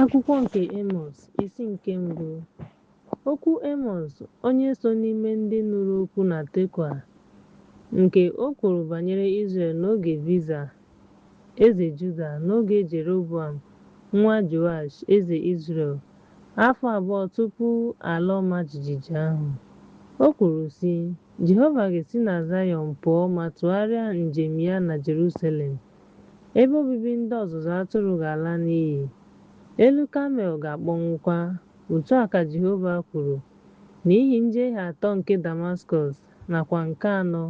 Akwụkwọ nke Emọs, isi nke mbụ. Okwu Emọs, onye so n'ime ndị nụrụ okwu na Tekoa, nke o kwuru banyere Izrel n'oge Baịsha, eze Juda, n'oge Jeroboam nwa Joash, eze Izrel, afọ 2 tupu ala ọma jijiji ahụ. O kwuru, sị, Jehova ga-esi na Zayọn pụọ ma tụgharịa njem ya na Jeruselem, ebe obibi ndị ọzụzụ atụrụ ga-ala n'iyi, elu Kamel ga-akpọnwụkwa, otu a ka Jehova kwuru, n'ihi njehie atọ nke Damaskọs, nakwa nke anọ,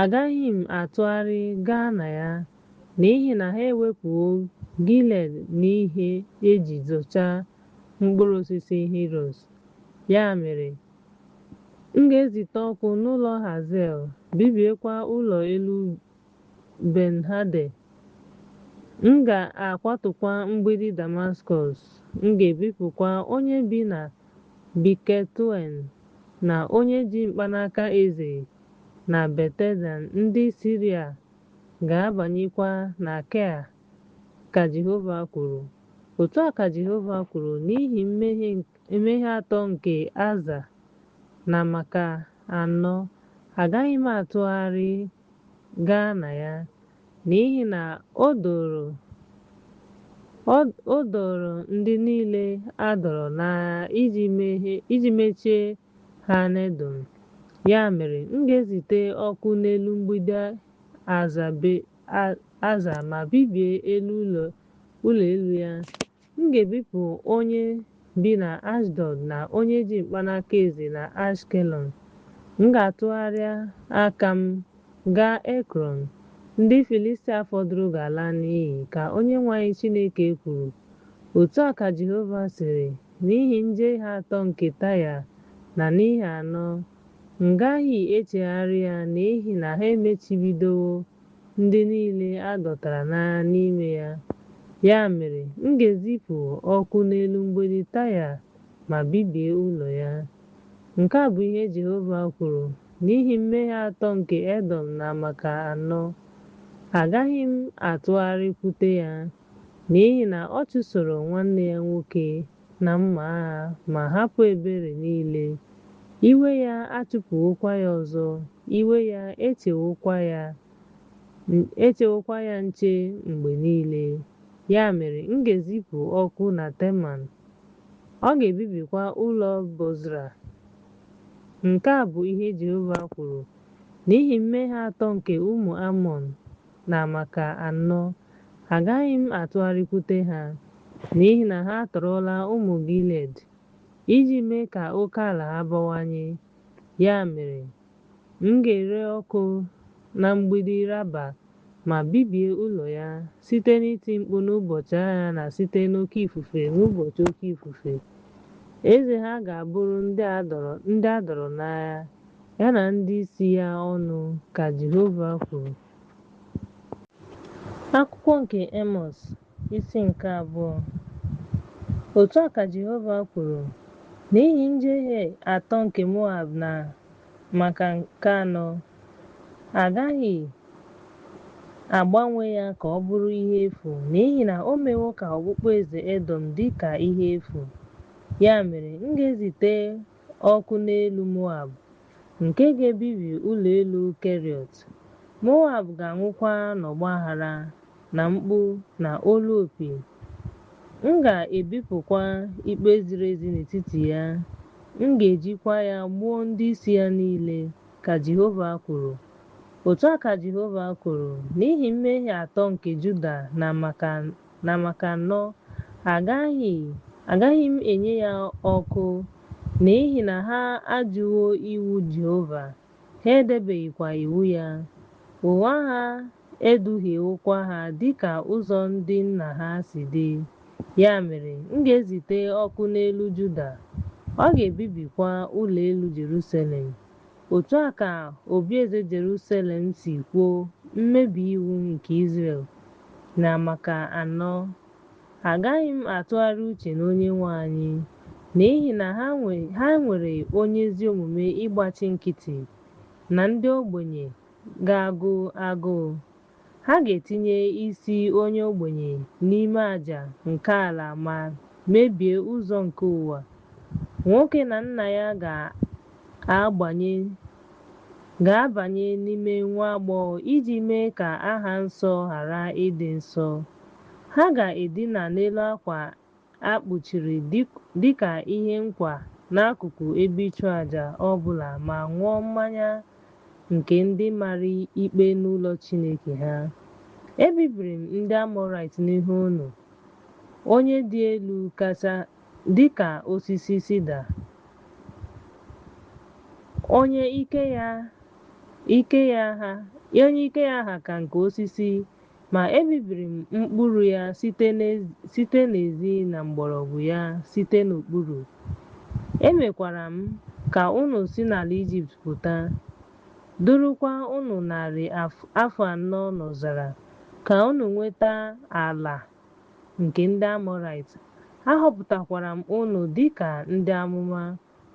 agaghị m atụgharị gaa na ya, n'ihi na ha ewepụwo Gilead n'ihe e ji zọchaa mkpụrụ osisi Herọs. Ya mere, m ga-ezite ọkụ n'ụlọ Hazael, bibiekwa ụlọ elu Ben-hedad. M ga-akwatukwa mgbidi Damaskọs, m ga-ebipụkwa onye bi na Biket-awen na onye ji mkpanaka eze na Bet-eden, ndị Siria ga-abanyekwa na Kia, ka Jehova kwuru. Otu a ka Jehova kwuru, n'ihi mmehie atọ nke Aza na maka anọ, agaghị m atụgharị gaa na ya, n'ihi na ọ dọọrọ ndị niile a dọọrọ n'agha iji mechie ha n'Edọm. Ya mere, m ga-ezite ọkụ n'elu mgbidi Aza ma bibie elu ụlọ elu ya. M ga-ebipụ onye bi na Ashdọd na onye ji mkpanaka eze na Ashkelọn. M ga-atụgharị aka m gaa Ekrọn, ndị Filistia fọdụrụ ga-ala n'iyi, ka Onyenwe anyị Chineke kwuru. Otu a ka Jehova sịrị, n'ihi njehie atọ nke Taịa na n'ihi anọ, m gaghị echegharị ya n'ihi na ha emechibidowo ndị niile a dọtara n'agha n'ime ya. Ya mere, m ga-ezipụ ọkụ n'elu mgbidi Taịa ma bibie ụlọ ya. Nke a bụ ihe Jehova kwuru, n'ihi mmehie atọ nke Edọm na maka anọ, agaghị m atụgharịkwute ya, n'ihi na ọ chụsoro nwanne ya nwoke na mma agha ma hapụ ebere niile. Iwe ya achụpụwokwa ya ọzọ, iwe ya echewokwa ya nche mgbe niile. Ya mere, m ga-ezipụ ọkụ na Teman, ọ ga-ebibikwa ụlọ Bozra. Nke a bụ ihe Jehova kwuru, n'ihi mmehie atọ nke ụmụ Amọn na maka anọ, agaghị m atụgharịkwute ha, n'ihi na ha atọrọla ụmụ Gilead, iji mee ka oke ala ha bawanye. Ya mere, m ga-ere ọkụ na mgbidi Raba ma bibie ụlọ ya, site n'iti mkpu n'ụbọchị agha na site n'oke ifufe n'ụbọchị oke ifufe. Eze ha ga-abụrụ ndị a dọọrọ n'agha, ya na ndị isi ya ọnụ, ka Jehova kwuru. Akwụkwọ nke Emọs, isi nke abụọ. Otu a ka Jehova kwuru, n'ihi njehie atọ nke Moab na maka nke anọ, agaghị agbanwe ya ka ọ bụrụ ihe efu, n'ihi na o mewo ka okpueze Edọm dị ka ihe efu. Ya mere, m ga-ezite ọkụ n'elu Moab, nke ga-ebibi ụlọ elu Keriọt. Moab ga-anwụkwa n'ọgba aghara, na mkpu, na olu opi. M ga-ebipụkwa ikpe ziri ezi n'etiti ya, m ga-ejikwa ya gbuo ndị isi ya niile, ka Jehova kwuru. Otu a ka Jehova kwuru, n'ihi mmehie atọ nke Juda na maka anọ, agaghị m enye ya ọkụ, n'ihi na ha ajụwo iwu Jehova, ha edebeghịkwa iwu ya. Ụgha ha eduhiewokwa ha dịka ụzọ ndị nna ha si dị. Ya mere, m ga-ezite ọkụ n'elu Juda, ọ ga-ebibikwa ụlọ elu Jerusalem. Otu a ka obieze Jerusalem si kwuo mmebi iwu nke Izrel na maka anọ, agaghị m atụgharị uche n'Onyenwe anyị, n'ihi na ha nwere onye ezi omume ịgbachi nkịtị, na ndị ogbenye ga-agụ agụụ. Ha ga-etinye isi onye ogbenye n'ime aja nke ala ma mebie ụzọ nke ụwa. Nwoke na nna ya ga-abanye n'ime nwa agbọghọ iji mee ka aha nsọ ghara ịdị nsọ. Ha ga-edina n'elu akwa a kpuchiri dị ka ihe nkwa n'akụkụ ebe ịchụaja ọ bụla ma ṅụọ mmanya nke ndị mara ikpe n'ụlọ Chineke ha. Ebibiri m ndị Amọrait n'ihu unu, onye dị elu dị ka osisi sida, onye ike ya ha ka nke osisi, ma ebibiri m mkpụrụ ya site n'ezi na mgbọrọgwụ ya site n'okpuru. Emekwara m ka unu si n'ala Ijipt pụta, durukwa unu narị afọ anọ n'ọzara, ka unu nweta ala nke ndị Amọrait. Ahọpụtakwara m unu dị ka ndị amụma,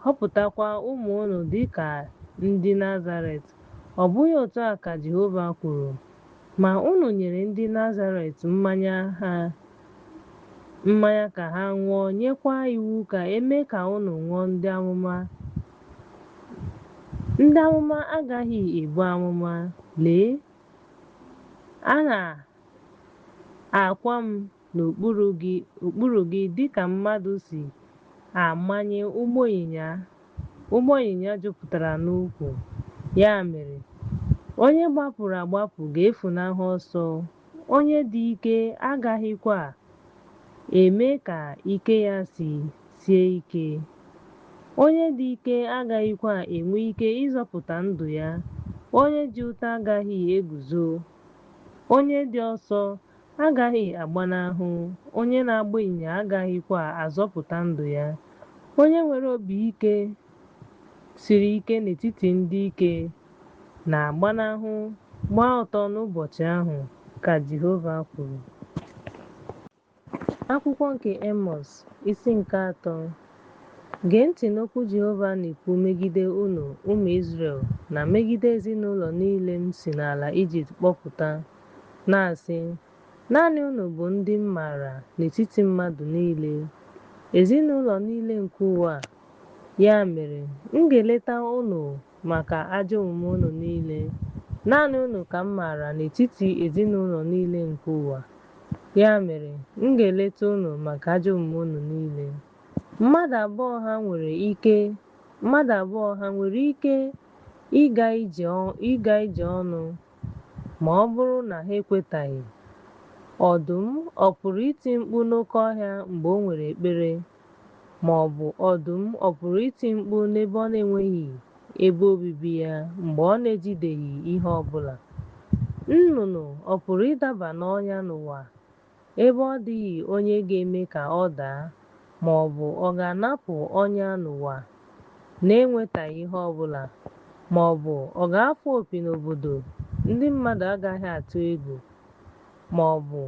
họpụtakwa ụmụ unu dị ka ndị Nazaret. Ọ bụghị otu a ka Jehova kwuru? Ma unu nyere ndị Nazaret mmanya ka ha ṅụọ, nyekwa iwu ka e mee ka unu ghọọ ndị amụma. Ndị amụma agaghị ebu amụma. Lee, a na-akwa m n'okpuru gị dị ka mmadụ si amanye ụgbọ ịnyịnya jupụtara n'ukwu. Ya mere, onye gbapụrụ agbapụ ga-efunahụ ọsọ, onye dị ike agaghịkwa eme ka ike ya sie ike. Onye dị ike agaghịkwa enwe ike ịzọpụta ndụ ya, onye ji ụta agaghị eguzo, onye dị ọsọ agaghị agbanahụ, onye na-agba ịnyịnya agaghịkwa azọpụta ndụ ya. Onye nwere obi ike siri ike n'etiti ndị ike na-agbanahụ gbaa ọtọ n'ụbọchị ahụ, ka Jehova kwuru. Akwụkwọ nke Emọs, isi nke atọ. Gee ntị n'okwu Jehova na-ekwu megide unu, ụmụ Izrel, na megide ezinụlọ niile m si n'ala Ijipt kpọpụta, na-asị, Naanị unu bụ ndị m maara n'etiti mmadụ niile, ezinụlọ niile nke ụwa. Ya mere, m ga-eleta unu maka ajọ omume unu niile. Naanị unu ka m maara n'etiti ezinụlọ niile nke ụwa. Ya mere, m ga-eleta unu maka ajọ omume unu niile. Mmadụ abụọ ha nwere ike ịga ije ọnụ ma ọ bụrụ na ha ekwetaghị? Ọdụm ọ pụrụ iti mkpu n'oké ọhịa mgbe o nwere ekpere? Ma ọ bụ ọdụm ọ pụrụ iti mkpu n'ebe ọ na-enweghị ebe obibi ya mgbe ọ na-ejideghị ihe ọ bụla? Nnụnụ ọ pụrụ ịdaba n'ọnya n'ụwa ebe ọ dịghị onye ga-eme ka ọ daa, ma ọ bụ ọ ga-anapụ ọnya n'ụwa na-enwetaghị ihe ọ bụla, ma ọ bụ ọ ga-afụ opi n'obodo ndị mmadụ agaghị atụ egwu, ma ọ bụ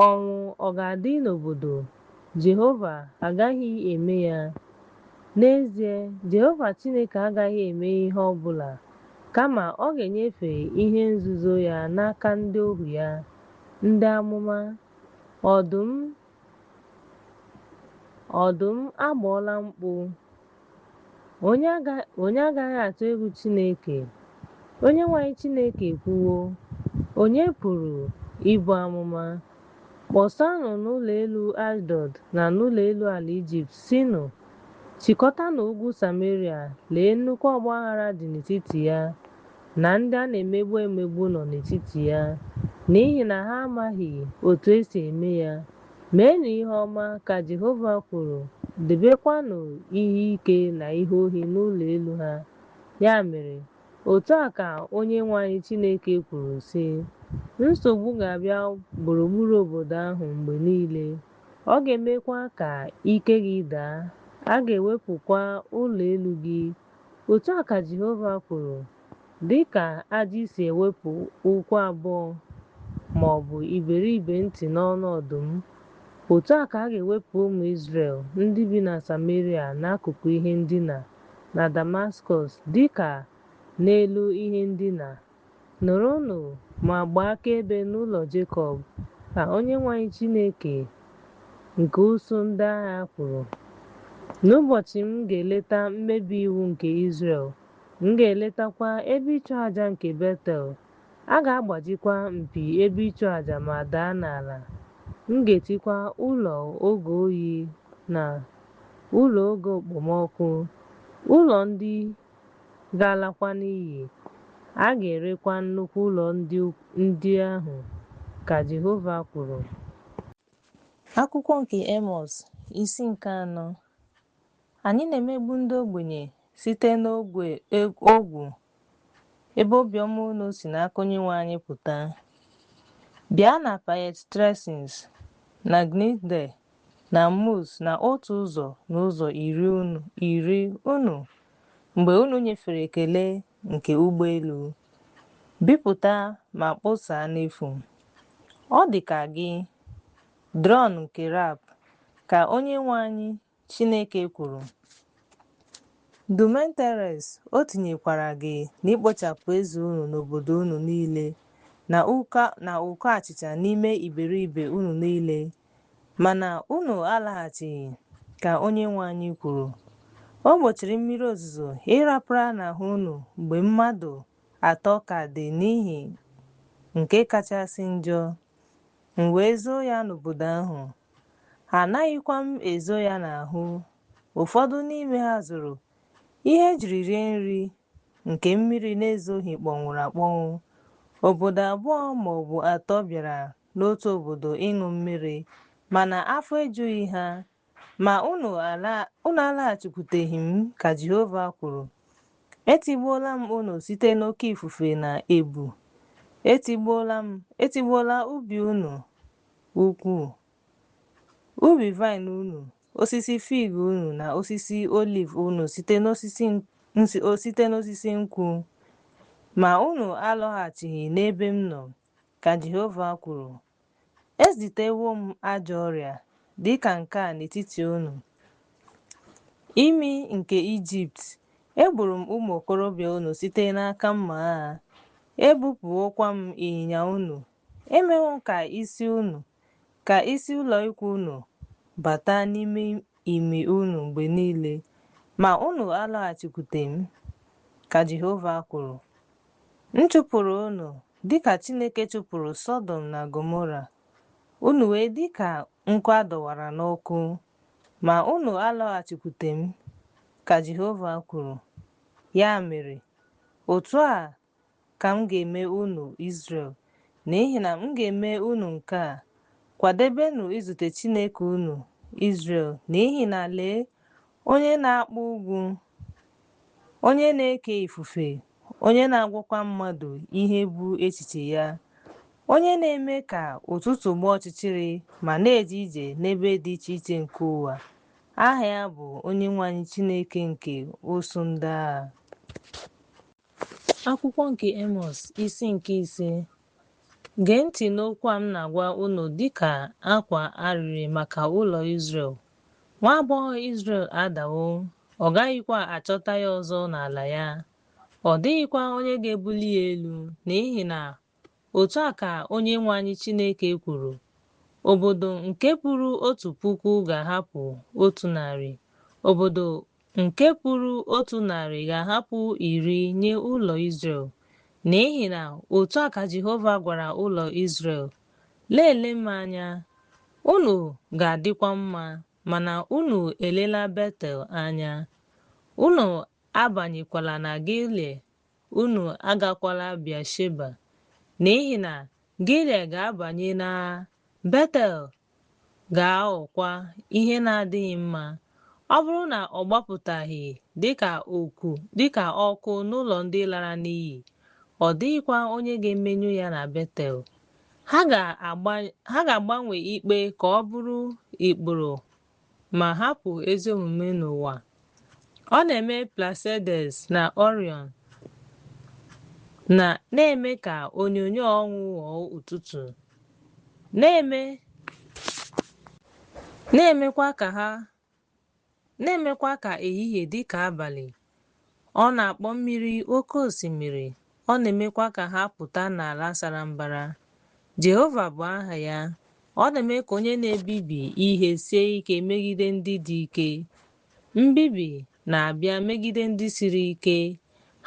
ọnwụ ọ ga-adị n'obodo Jehova agaghị eme ya? N'ezie, Jehova Chineke agaghị eme ihe ọ bụla, kama ọ ga-enyefe ihe nzuzo ya n'aka ndị ohu ya, ndị amụma. Ọdụm agbọọla mkpu, onye agaghị atụ egwu Chineke? Onyenwe anyị Chineke ekwuwo, onye pụrụ ibu amụma? Kpọsanụ n'ụlọ elu Ashdọd na n'ụlọ elu ala Ijipt, sịnụ, chịkọtanụ ugwu Sameria, lee nnukwu ọgbaghara dị n'etiti ya, na ndị a na-emegbu emegbu nọ n'etiti ya, n'ihi na ha amaghị otu esi eme ya. Meenụ ihe ọma, ka Jehova kwuru, debekwanụ ihe ike na ihe ohi n'ụlọ elu ha. Ya mere, otu a ka Onyenwe anyị Chineke kwuru sị, nsogbu ga-abịa gburugburu obodo ahụ mgbe niile, ọ ga-emekwa ka ike gị daa, a ga-ewepụkwa ụlọ elu gị. Otu a ka Jehova kwuru, dị ka ajị si ewepụ ụkwụ abụọ ma ọ bụ iberibe ntị n'ọnụ ọdụm, otu a ka a ga-ewepụ ụmụ Izrel ndị bi na Sameria n'akụkụ ihe ndina na Damaskọs dị ka n'elu ihe ndina. Nụrụnụ ma gbaa akaebe n'ụlọ Jekọb, ka Onyenwe anyị Chineke nke usuu ndị agha kwuru. N'ụbọchị m ga-eleta mmebi iwu nke Izrel, m ga-eletakwa ebe ịchụaja nke Betel, a ga-agbajikwa mpi ebe ịchụaja ma daa n'ala, m ga-etikwa ụlọ oge oyi na ụlọ oge okpomọkụ, ụlọ ndị ga-alakwa n'iyi, a ga-erekwa nnukwu ụlọ ndị ahụ, ka Jehova kwuru. Akwụkwọ nke Emọs, isi nke anọ. Anyị na-emegbu ndị ogbenye site n'ogwu, ebe obiọma unu si n'aka Onyenwe anyị pụta. Bịa na Payet-Tresins, na Gnide, na Mus na otu ụzọ n'ụzọ iri unu mgbe unu nyefere ekele nke ụgbọelu. Bipụta ma kpọsaa n'efu. Ọ dị ka gị, drone nke rap, ka Onyenwe anyị Chineke kwuru. Dumenteres, o tinyekwara gị n'ikpochapụ eze unu n'obodo unu niile na ụkọ achịcha n'ime iberibe unu niile, mana unu alaghachighị, ka Onyenwe anyị kwuru. O gbochiri mmiri ozuzo ịrapara n'ahụ unu mgbe mmadụ atọ ka dị n'ihi nke kachasị njọ, m wee zoo ya n'obodo ahụ. Anaghịkwa m ezo ya n'ahụ. Ụfọdụ n'ime ha zoro ihe ejiri rie nri nke mmiri na-ezoghị kpọnwụrụ akpọnwụ. Obodo abụọ ma ọ bụ atọ bịara n'otu obodo ịṅụ mmiri, mana afọ ejughị ha. Ma unu alaghachikwuteghị m, ka Jehova kwuru. Etigbuola m unu site n'oke ifufe na ebu. Etigbuola ubi unu ukwuu, ubi vaịn unu, osisi fig unu na osisi oliv unu site n'osisi nkwụ. Ma unu alọghachighị n'ebe m nọ, ka Jehova kwuru. Ezitewo m ajọ ọrịa dị ka nke a n'etiti unu. Imi nke Ijipt, egburu m ụmụ okorobịa unu site n'aka mma agha, ebupụwokwa m ịnyịnya unu, emewo m ka isi ụlọ ikwu unu bata n'ime imi unu mgbe niile, ma unu alọghachikwute m, ka Jehova kwuru. M chụpụrụ unu dịka Chineke chụpụrụ Sọdọm na Gọmọra, unu wee dị ka nkụ a dọwara n'ọkụ, ma unu alọghachikwute m, ka Jehova kwuru. Ya mere, otu a ka m ga-eme unu Izrel, n'ihi na m ga-eme unu nke a. Kwadebenụ izute Chineke unu, Izrel, n'ihi na lee, onye na-akpụ ugwu, onye na-eke ifufe, onye na-agwakwa mmadụ ihe bụ echiche ya, onye na-eme ka ụtụtụ gbaa ọchịchịrị ma na-eje ije n'ebe dị iche iche nke ụwa. Aha ya bụ Onyenwe anyị Chineke nke usuu ndị agha. Akwụkwọ nke Emọs, isi nke ise. Gee ntị n'okwu a m na-agwa unu dịka akwa arịrị maka ụlọ Izrel. Nwa agbọghọ Izrel adawo, ọ gaghịkwa achọta ya ọzọ n'ala ya. Ọ dịghịkwa onye ga-ebuli ya elu, n'ihi na otu a ka Onyenwe anyị Chineke kwuru, obodo nke pụrụ 1000 ga-ahapụ 100, obodo nke pụrụ 100 ga-ahapụ 10 nye ụlọ Izrel. N'ihi na otu a ka Jehova gwara ụlọ Izrel, Lelee m anya, unu ga-adịkwa mma, mana unu elela Betel anya. Unu abanyekwala na Gilead, unu agakwala Bịasheba, n'ihi na Gilead ga-abanye n'agha, Betel ga-aghọkwa ihe na-adịghị mma. Ọ bụrụ na ọ gbapụtaghị dịka ọkụ n'ụlọ ndị lara n'iyi, ọ dịghịkwa onye ga-emenyụ ya na Betel. Ha ga-agbanwe ikpe ka ọ bụrụ ikpuru ma hapụ ezi omume n'ụwa. Ọ na-eme Pleiades na Orion, na-eme ka onyinyo ọnwụ ghọọ ụtụtụ, na-emekwa ka ehihie dị ka abalị. Ọ na-akpọ mmiri oke osimiri. ọ na-emekwa ka ha pụta n'ala sara mbara. Jehova bụ aha ya. Ọ na-eme ka onye na-ebibi ihe sie ike megide ndị dị ike. Mbibi na-abịa megide ndị siri ike.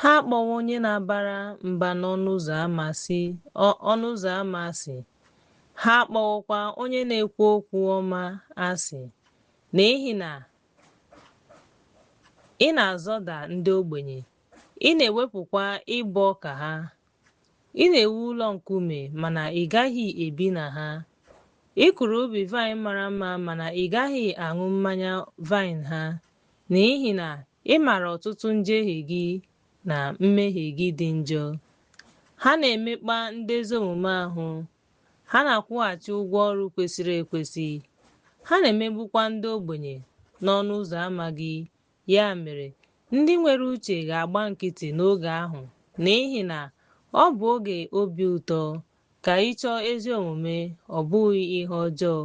Ha akpọwo onye na-abara mba n'ọnụ ụzọ ámá asị, ha akpọwokwa onye na-ekwu okwu ọma asị, n'ihi na ị na-azọda ndị ogbenye, ị na-ewepụkwa ịbọ ọka ha. Ị na-ewu ụlọ nkume, mana ị gaghị ebi na ha. Ị kụrụ ubi vaịn mara mma, mana ị gaghị aṅụ mmanya vaịn ha, n'ihi na ị maara ọtụtụ njehie gị na mmehie gị dị njọ. Ha na-emekpa ndị ezi omume ahụ, ha na-akwụghachi ụgwọ ọrụ kwesịrị ekwesị, ha na-emegbukwa ndị ogbenye n'ọnụ ụzọ ámá gị. Ya mere, ndị nwere uche ga-agba nkịtị n'oge ahụ, n'ihi na ọ bụ oge obi ụtọ. Ka ị chọọ ezi omume, ọ bụghị ihe ọjọọ,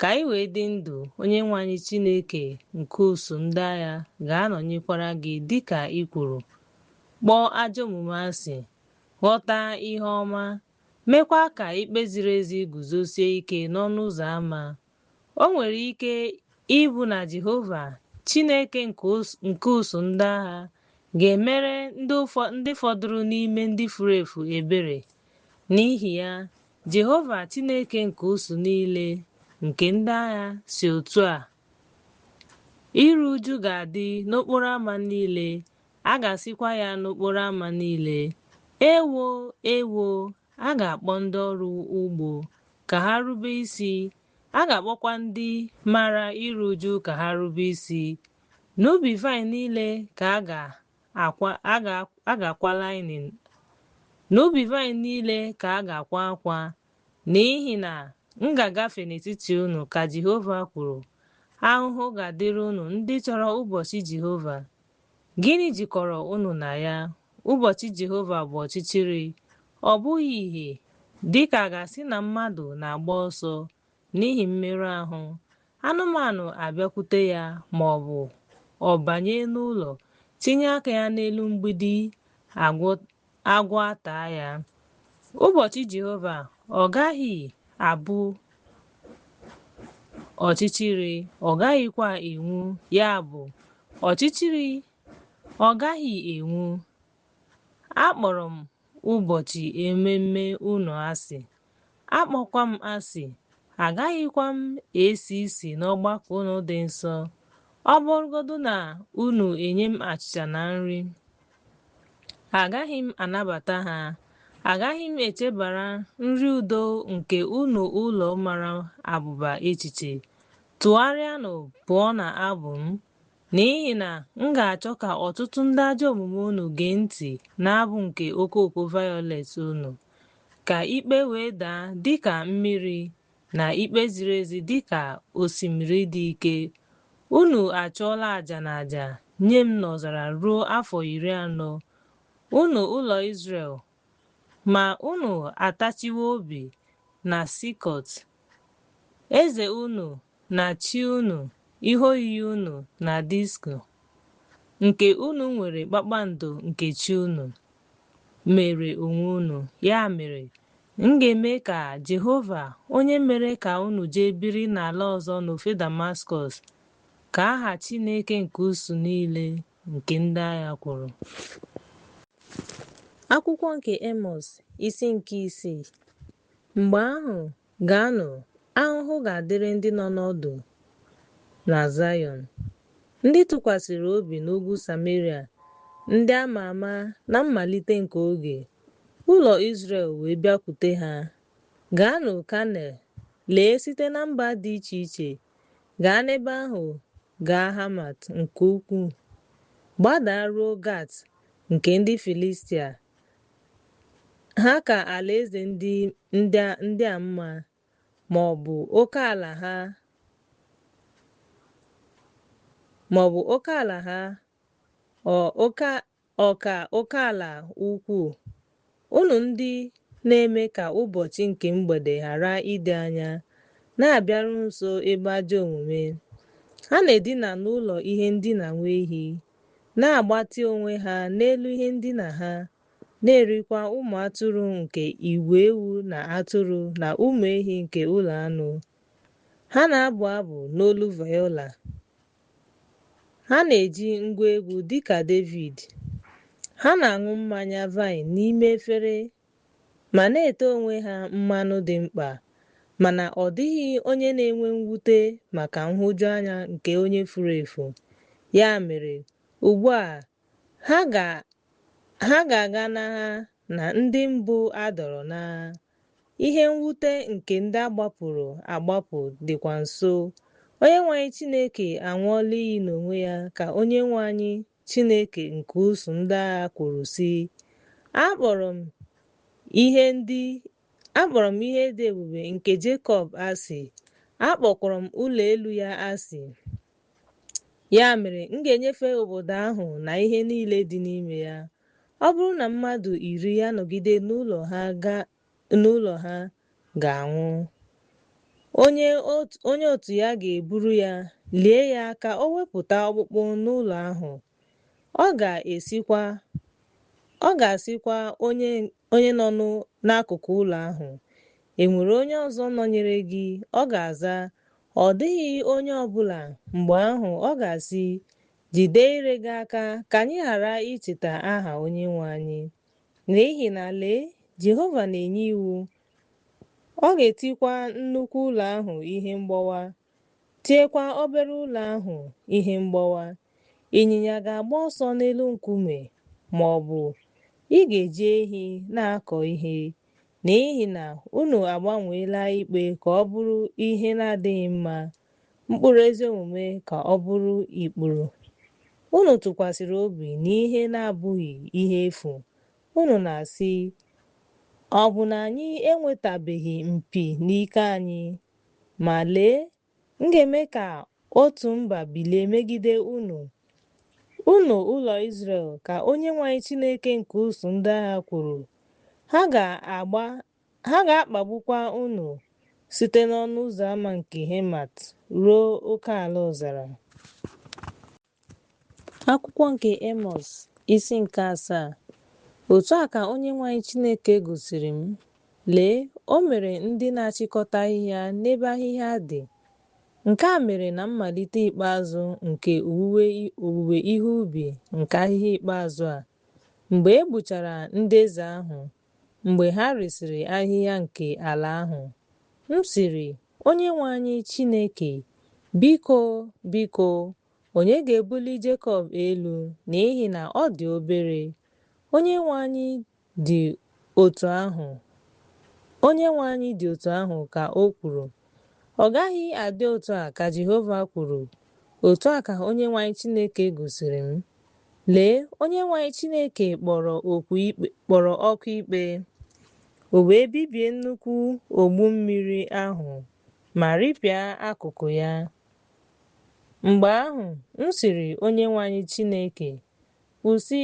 ka ị wee dị ndụ, Onyenwe anyị Chineke nke usuu ndị agha ga-anọnyekwara gị dịka i kwuru. Kpọọ ajọ omume asị, ghọta ihe ọma, meekwa ka ikpe ziri ezi guzosie ike n'ọnụ ụzọ ámá. O nwere ike ịbụ na Jehova, Chineke nke usuu ndị agha, ga-emere ndị fọdụrụ n'ime ndị furu efu ebere. N'ihi ya, Jehova Chineke nke usuu niile nke ndị agha si otu a, Iru uju ga-adị n'okporo ámá niile, a ga-asịkwa ya n'okporo ámá niile, Ewo, ewo! A ga-akpọ ndị ọrụ ugbo ka ha rube isi, a ga-akpọkwa ndị maara iru uju ka ha rube isi. N'ubi vaịn niile ka a ga-akwa linin, n'ubi vaịn niile ka a ga-akwa akwa, n'ihi na m ga-agafe n'etiti unu, ka Jehova kwuru. Ahụhụ ga-adịrị unu ndị chọrọ ụbọchị Jehova. Gịnị jikọrọ unu na ya? Ụbọchị Jehova bụ ọchịchịrị, ọ bụghị ìhè, dị ka a ga-asị na mmadụ na-agba ọsọ n'ihi mmerụ ahụ, anụmanụ abịakwute ya ma ọ bụ ọ banye n'ụlọ tinye aka ya n'elu mgbidi, agwọ ataa ya. Ụbọchị Jehova ọ gaghị abụ ọchịchịrị, ọ gaghịkwa enwu, ya bụ, ọchịchịrị ọ gaghị enwu. Akpọrọ m ụbọchị ememme unu asị, akpọkwa m asị, agaghịkwa m esi isi n'ọgbakọ unu dị nsọ. Ọ bụrụgodu na unu enye m achịcha na nri, agaghị m anabata ha. Agaghị m echebara nri udo nke unu ụlọ mara abụba echiche. Tụgharịanụ pụọ na abụ m, n'ihi na m ga-achọ ka ọtụtụ ndị ajọ omume unu gee ntị n'abụ nke okooko violet unu, ka ikpe wee daa dị ka mmiri na ikpe ziri ezi dị ka osimiri dị ike. Unu achụọla aja na aja nye m n'ọzara ruo afọ 40, unu ụlọ Izrel, ma unu atachiwo obi na Sikọt, eze unu na chi unu, ihe oyiyi unu na disko, nke unu nwere kpakpando nke chi unu, mere onwe unu. Ya mere, m ga-eme ka Jehova, onye mere ka unu jee biri n'ala ọzọ n'ofe Damaskọs, ka aha Chineke nke usuu niile nke ndị agha kwuru. Akwụkwọ nke Emọs, isi nke 6. Mgbe ahụ, gaanụ, ahụhụ ga-adịrị ndị nọ n'ọdụ na Zayọn, ndị tụkwasịrị obi n'ugwu Sameria, ndị a ma ama na mmalite nke oge, ụlọ Izrel wee bịakwute ha. Gaanụ Kanel, lee site na mba dị iche iche, gaa n'ebe ahụ gaa Hamat nke ukwuu, gbadaa ruo Gat nke ndị Filistia. Ha ka alaeze ndị a mma, ma ọ bụ oke ala ha ọ ka oke ala ukwuu. Unu ndị na-eme ka ụbọchị nke mgbede ghara ịdị anya, na-abịaru nso ebe ajọ omume. Ha na-edina n'ụlọ ihe ndina nwa ehi, na-agbatị onwe ha n'elu ihe ndina ha. na-erikwa ụmụ atụrụ nke igwe ewu na atụrụ na ụmụ ehi nke ụlọ anụ. Ha na-abụ abụ n'olu vayola. Ha na-eji ngwa egwu dịka Devid. Ha na-aṅụ mmanya vaịn n'ime efere ma na-ete onwe ha mmanụ dị mkpa, mana ọ dịghị onye na-enwe mwute maka nhụjuanya nke onye furu efu. Ya mere, ugbu a ha ga-aga n'agha na ndị mbụ a dọọrọ n'agha. Ihe mwute nke ndị a gbapụrụ agbapụ dịkwa nso. Onyenwe anyị Chineke aṅụọla iyi n'onwe ya, ka Onyenwe anyị Chineke nke usuu ndị agha kwuru sị, Akpọrọ m ihe dị ebube nke Jekọb asị, akpọkwara m ụlọ elu ya asị. Ya mere, m ga-enyefe obodo ahụ na ihe niile dị n'ime ya. Ọ bụrụ na mmadụ 10 anọgide n'ụlọ ha ga-anwụ. Onye otu ya ga-eburu ya, lie ya ka o wepụta ọkpụkpụ n'ụlọ ahụ. Ọ ga-asịkwa onye nọ n'akụkụ ụlọ ahụ, E nwere onye ọzọ nọnyere gị? Ọ ga-aza, Ọ dịghị onye ọ bụla. Mgbe ahụ ọ ga-asị, Jide ire gị aka ka anyị ghara icheta aha Onyenwe anyị. N'ihi na lee, Jehova na-enye iwu, ọ ga-etikwa nnukwu ụlọ ahụ ihe mgbawa, tiekwa obere ụlọ ahụ ihe mgbawa. Ịnyịnya ga-agba ọsọ n'elu nkume, ma ọ bụ ị ga-eji ehi na-akọ ihe, n'ihi na unu agbanweela ikpe ka ọ bụrụ ihe na-adịghị mma, mkpụrụ ezi omume ka ọ bụrụ ikpuru. Unu tụkwasịrị obi n'ihe na-abụghị ihe efu. Unu na-asị, Ọ bụ na anyị enwetabeghị mpi n'ike anyị? Ma lee, m ga-eme ka otu mba bilie megide unu, unu ụlọ Izrel, ka Onyenwe anyị Chineke nke usuu ndị agha kwuru. Ha ga-akpagbukwa unu site n'ọnụ ụzọ ámá nke Hemat ruo oke ala ọzara. Akwụkwọ nke Emọs, isi nke 7. Otu a ka Onyenwe anyị Chineke gosiri m, lee, o mere ndị na-achịkọta ahịhịa n'ebe ahịhịa dị. Nke a mere na mmalite ikpeazụ nke owuwe ihe ubi nke ahịhịa ikpeazụ a, mgbe e gbuchara ndị eze ahụ, mgbe ha risịrị ahịhịa nke ala ahụ. M sịrị, Onyenwe anyị Chineke, biko, biko, onye ga-ebuli Jekọb elu, n'ihi na ọ dị obere? Onyenwe anyị dị otu ahụ Onyenwe anyị dị otu ahụ ka o kwuru. Ọ gaghị adị otu a, ka Jehova kwuru. Otu a ka Onyenwe anyị Chineke gosiri m. Lee, Onyenwe anyị Chineke kpọrọ ọkụ ikpe. O wee bibie nnukwu ogbu mmiri ahụ ma ripịa akụkụ ya. Mgbe ahụ, m sịrị Onyenwe anyị Chineke, Kwụsị,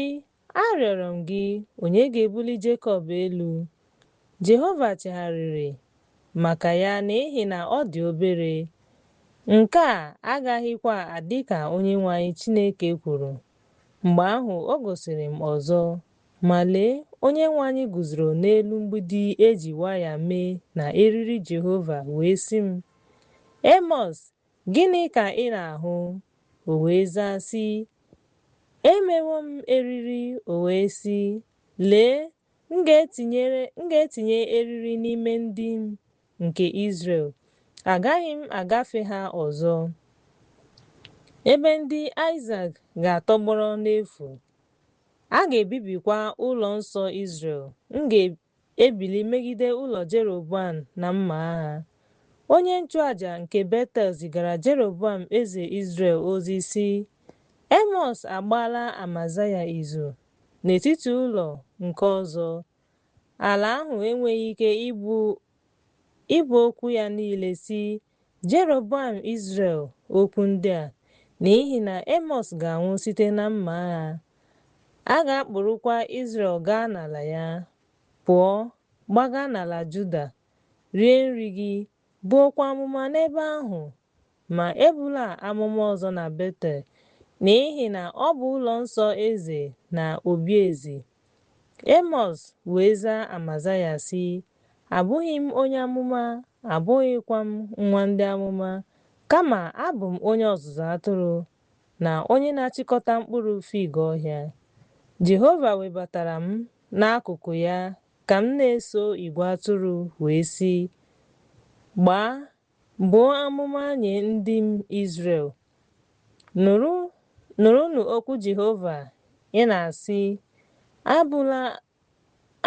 arịọrọ m gị, onye ga-ebuli Jekọb elu? Jehova chegharịrị maka ya n'ihi na ọ dị obere. Nke a agaghịkwa adị ka Onyenwe anyị Chineke kwuru. Mgbe ahụ o gosiri m ọzọ, ma lee, Onyenwe anyị guzoro n'elu mgbidi e ji waya mee na eriri Jehova wee sị m, Emọs, gịnị ka ị na-ahụ? O wee zaa sị, Emewo m eriri. O wee sị, Lee, m ga-etinye eriri n'ime ndị m nke Izrel. Agaghị m agafe ha ọzọ. Ebe ndị Aịzik ga-atọgbọrọ n'efu, a ga-ebibikwa ụlọ nsọ Izrel. M ga-ebili megide ụlọ Jeroboam na mma agha. Onye nchụaja nke Betel zigara Jeroboam eze Izrel ozi sị, Emọs agbaala Amazaya izu n'etiti ụlọ nke ọzọ. Ala ahụ enweghị ike ịbụ okwu ya niile sị Jeroboam Izrel okwu ndị a, n'ihi na Emọs ga-anwụ site na mma agha. A ga-akpụrụkwa Izrel gaa n'ala ya. Pụọ, gbaga n'ala Juda, rie nri gị, buokwa amụma n'ebe ahụ, ma ebula amụma ọzọ na Betel, n'ihi na ọ bụ ụlọ nsọ eze na obi eze. Emọs wee zaa Amazaya, sị, Abụghị m onye amụma, abụghịkwa m nwa ndị amụma, kama abụ m onye ọzụzụ atụrụ na onye na-achịkọta mkpụrụ fig ọhịa. Jehova webatara m n'akụkụ ya ka m na-eso igwe atụrụ wee sị, Gbaa, buo amụma nye ndị m Izrel. Nụrụnụ okwu Jehova, ị na-asị,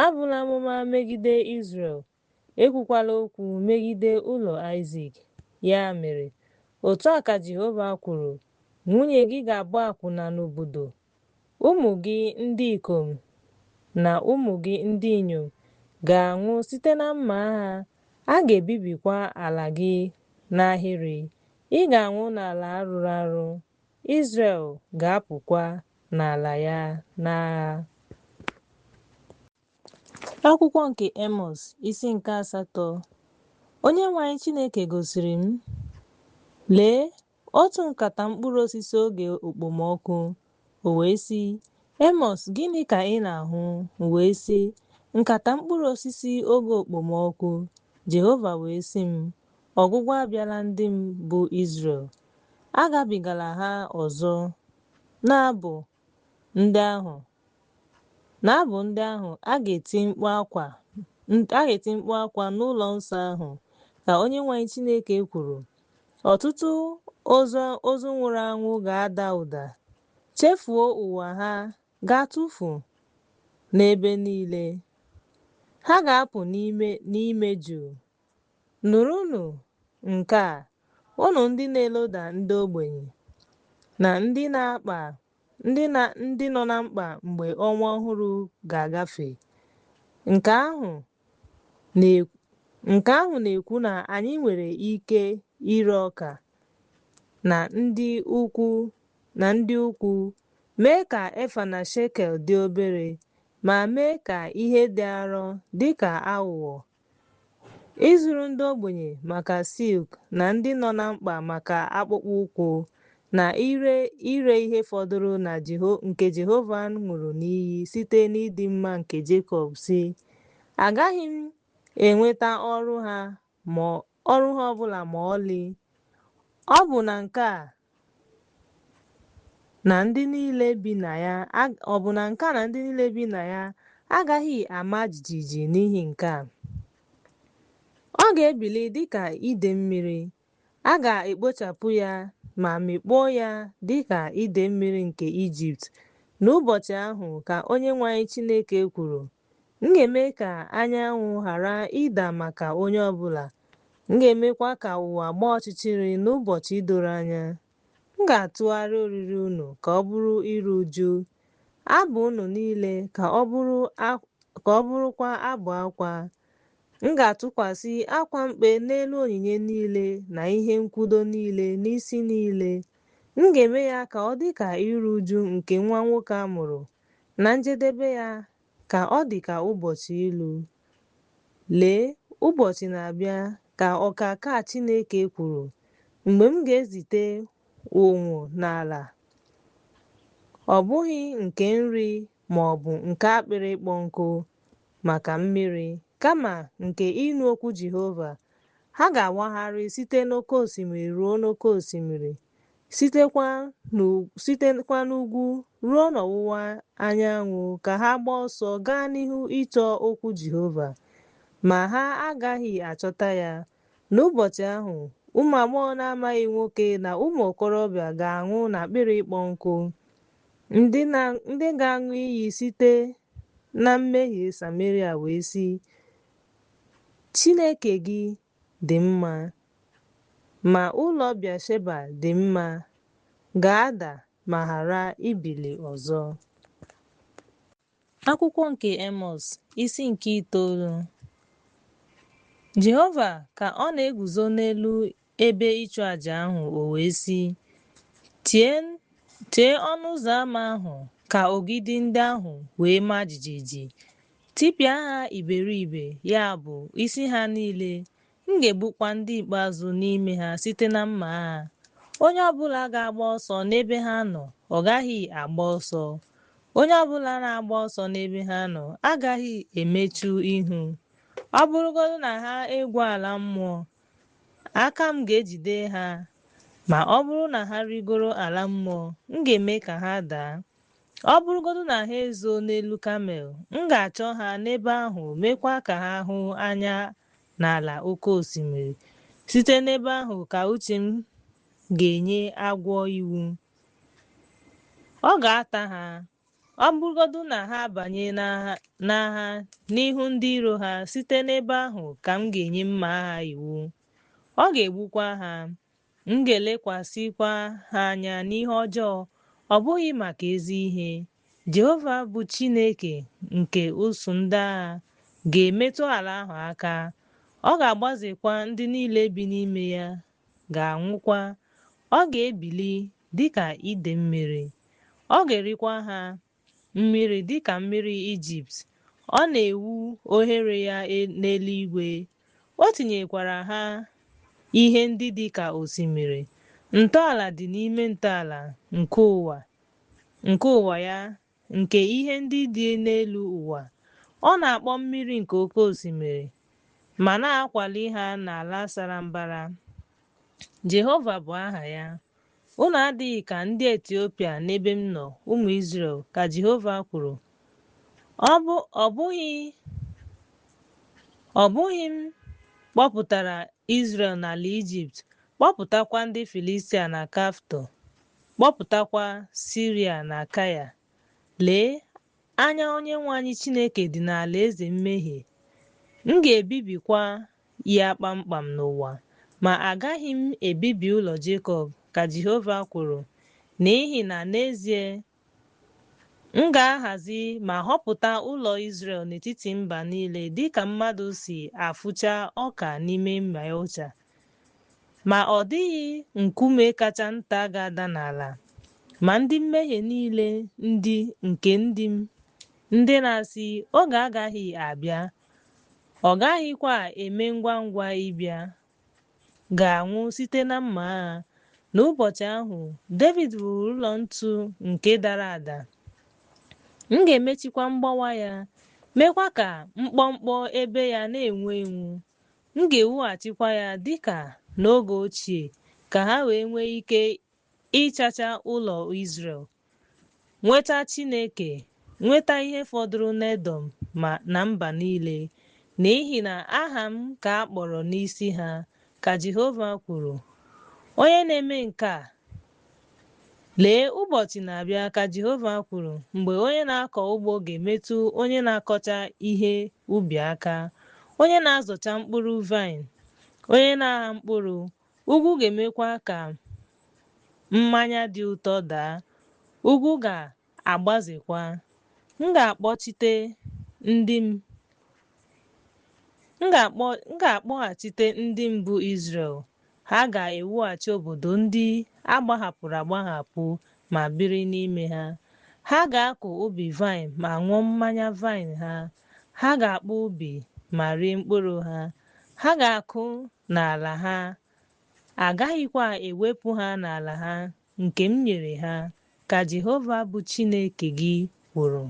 Abula amụma megide Izrel, ekwukwala okwu megide ụlọ Aịzik. Ya mere, otu a ka Jehova kwuru, Nwunye gị ga-abụ akwụna n'obodo, ụmụ gị ndị ikom na ụmụ gị ndị inyom ga-anwụ site na mma agha, a ga-ebibikwa ala gị n'ahịrị. Ị ga-anwụ n'ala rụrụ arụ, Izrel ga-apụkwa n'ala ya n'agha. Akwụkwọ nke Emọs, isi nke asatọ. Onyenwe anyị Chineke gosiri m, lee, otu nkata mkpụrụ osisi oge okpomọkụ. O wee sị, Emọs, gịnị ka ị na-ahụ? M wee sị, Nkata mkpụrụ osisi oge okpomọkụ. Jehova wee sị m, Ọgwụgwụ abịala ndị m bụ Izrel. Agabigala ha ọzọ. Na-abụ ndị ahụ, a ga-eti mkpu akwa n'ụlọ nsọ ahụ, ka Onyenwe anyị Chineke kwuru. Ọtụtụ ozu nwụrụ anwụ ga-ada ụda, chefuo uwe ha ga-atụfu n'ebe niile. Ha ga-apụ n'ime juu. Nụrụnụ nke a, unu ndị na-eloda ndị ogbenye na ndị nọ na mkpa mgbe ọnwa ọhụrụ ga-agafe. Nke ahụ na-ekwu na anyị nwere ike ire ọka na ndị ukwu, mee ka efa na shekel dị obere, ma mee ka ihe dị arọ dị ka aghụghọ, ịzụrụ ndị ogbenye maka silk na ndị nọ na mkpa maka akpụkpọ ụkwụ, na ire ihe fọdụrụ nke Jehova ṅụrụ n'iyi site n'ịdị mma nke Jekọb, sị, Agaghị m enweta ọrụ ha ọbụla ma ọlị. Ọ bụ na nke a na ndị niile bi na ya ọ bụ na nke a na ndị niile bi na ya agaghị ama jijiji n'ihi nke a? Ọ ga-ebili dịka ide mmiri, a ga-ekpochapụ ya ma mikpọọ ya dịka ide mmiri nke Ijipt. N'ụbọchị ahụ, ka Onyenwe anyị Chineke kwuru, m ga-eme ka anyanwụ ghara ịda maka onye ọbụla, m ga-emekwa ka ụwa gbaa ọchịchịrị n'ụbọchị doro anya. M ga-atụgharị oriri unu ka ọ bụrụ iru uju, abụ unu niile ka ọ bụrụkwa abụ akwa. M ga-atụkwasị akwa mkpe n'elu onyinye niile na ihe nkwụdo niile n'isi niile. M ga-eme ya ka ọ dị ka iru uju nke nwa nwoke a mụrụ, na njedebe ya ka ọ dị ka ụbọchị ilu. Lee, ụbọchị na-abịa, ka Ọkaakaa Chineke kwuru, mgbe m ga-ezite ụnwụ n'ala, ọ bụghị nke nri ma ọ bụ nke akpịrị ịkpọ nkụ maka mmiri, kama nke ịnụ okwu Jehova. Ha ga-awagharị site n'oké osimiri ruo n'oké osimiri, sitekwa n'ugwu ruo n'ọwụwa anyanwụ ka ha gbaa ọsọ gaa n'ihu ịchọ okwu Jehova, ma ha agaghị achọta ya. N'ụbọchị ahụ, ụmụ agbọghọ na-amaghị nwoke na ụmụ okorobịa ga-anwụ n'akpịrị ịkpọ nkụ, ndị ga-aṅụ iyi site na mmehie Sameria wee sị, Chineke gị dị mma, ma ụlọ Bịasheba dị mma, ga-ada ma ghara ibili ọzọ. Akwụkwọ nke Emọs, isi nke itoolu. Jehova ka ọ na-eguzo n'elu ebe ịchụ aja ahụ, o wee sị, Tie ọnụ ụzọ ámá ahụ ka ogidi ndị ahụ wee maa jijiji. Tipịa ha iberibe, ya bụ, isi ha niile, m ga-egbukwa ndị ikpeazụ n'ime ha site na mma agha. Onye ọ bụla ga-agba ọsọ n'ebe ha nọ, ọ gaghị agba ọsọ. Onye ọ bụla na-agba ọsọ n'ebe ha nọ agaghị emechu ihu. Ọ bụrụgodị na ha egwuo ala mmụọ, aka m ga-ejide ha. Ma ọ bụrụ na ha rịgoro ala mmụọ, m ga-eme ka ha daa. Ọ bụrụgodị na ha ezoo n'elu Kamel, m ga-achọ ha n'ebe ahụ, meekwa ka ha hụ anya n'ala oke osimiri. Site n'ebe ahụ ka uche m ga-enye agwọ iwu. Ọ ga-ata ha. Ọ bụrụgodị na ha abanye n'agha n'ihu ndị iro ha, site n'ebe ahụ ka m ga-enye mma agha iwu. Ọ ga-egbukwa ha. M ga-elekwasịkwa ha anya n'ihe ọjọọ, ọ bụghị maka ezi ihe. Jehova bụ Chineke nke ụsụụ ndị agha ga-emetụ ala ahụ aka. Ọ ga-agbazekwa, ndị niile bi n'ime ya ga-anwụkwa. Ọ ga-ebili dịka ide mmiri. Ọ ga-erikwa ha mmiri dịka mmiri Ijipt. Ọ na-ewu oghere ya n'eluigwe. O tinyekwara ha ihe ndị dị ka osimiri. Ntọala dị n'ime ntọala nke ụwa ya, nke ihe ndị dị n'elu ụwa. Ọ na-akpọ mmiri nke oke osimiri ma na-akwali ha n'ala sara mbara. Jehova bụ aha ya. Unu adịghị ka ndị Etiopia n'ebe m nọ, ụmụ Izrel, ka Jehova kwuru. Ọ bụghị m kpọpụtara Izrel n'ala Ijipt, kpọpụtakwa ndị Filistia na Kaftọ, kpọpụtakwa Siria na Kaya? Lee, anya Onyenwe anyị Chineke dị n'alaeze mmehie. M ga-ebibikwa ya kpamkpam n'ụwa, ma agaghị m ebibi ụlọ Jekọb, ka Jehova kwuru, n'ihi na n'ezie m ga-ahazi ma họpụta ụlọ Izrel n'etiti mba niile dịka mmadụ si afụcha ọka n'ime mịa. Ma ọ dịghị nkume kacha nta ga-ada n'ala. Ma ndị mmehie niile ndị nke ndị m, ndị na-asị, "Oge agaghị abịa, ọ gaghịkwa eme ngwa ngwa ịbịa," ga-anwụ site na mma agha. N'ụbọchị ahụ, Devid wuru ụlọ ntu nke dara ada. M ga-emechikwa mgbawa ya, meekwa ka mkpọmkpọ ebe ya na-enwu enwu. M ga-ewughachikwa ya dịka n'oge ochie, ka ha wee nwee ike ịchacha ụlọ Izrel, nweta Chineke, nweta ihe fọdụrụ n'Edọm na mba niile, n'ihi na aha m ka a kpọrọ n'isi ha, ka Jehova kwuru, onye na-eme nke a. Lee, ụbọchị na-abịa, ka Jehova kwuru, mgbe onye na-akọ ugbo ga-emetụ onye na-akọcha ihe ubi aka, onye na-azọcha mkpụrụ vaịn, onye na-agha mkpụrụ. Ugwu ga-emekwa ka mmanya dị ụtọ daa, ugwu ga-agbazekwa. M ga-akpọghachite ndị m bụ Izrel. Ha ga-ewughachi obodo ndị a gbahapụrụ agbahapụ ma biri n'ime ha. Ha ga-akụ ubi vaịn ma ṅụọ mmanya vaịn ha. Ha ga-akpụ ubi ma rie mkpụrụ ha. Ha ga-akụ n'ala ha, a gaghịkwa ewepụ ha n'ala ha nke m nyere ha, ka Jehova bụ Chineke gị kwuru.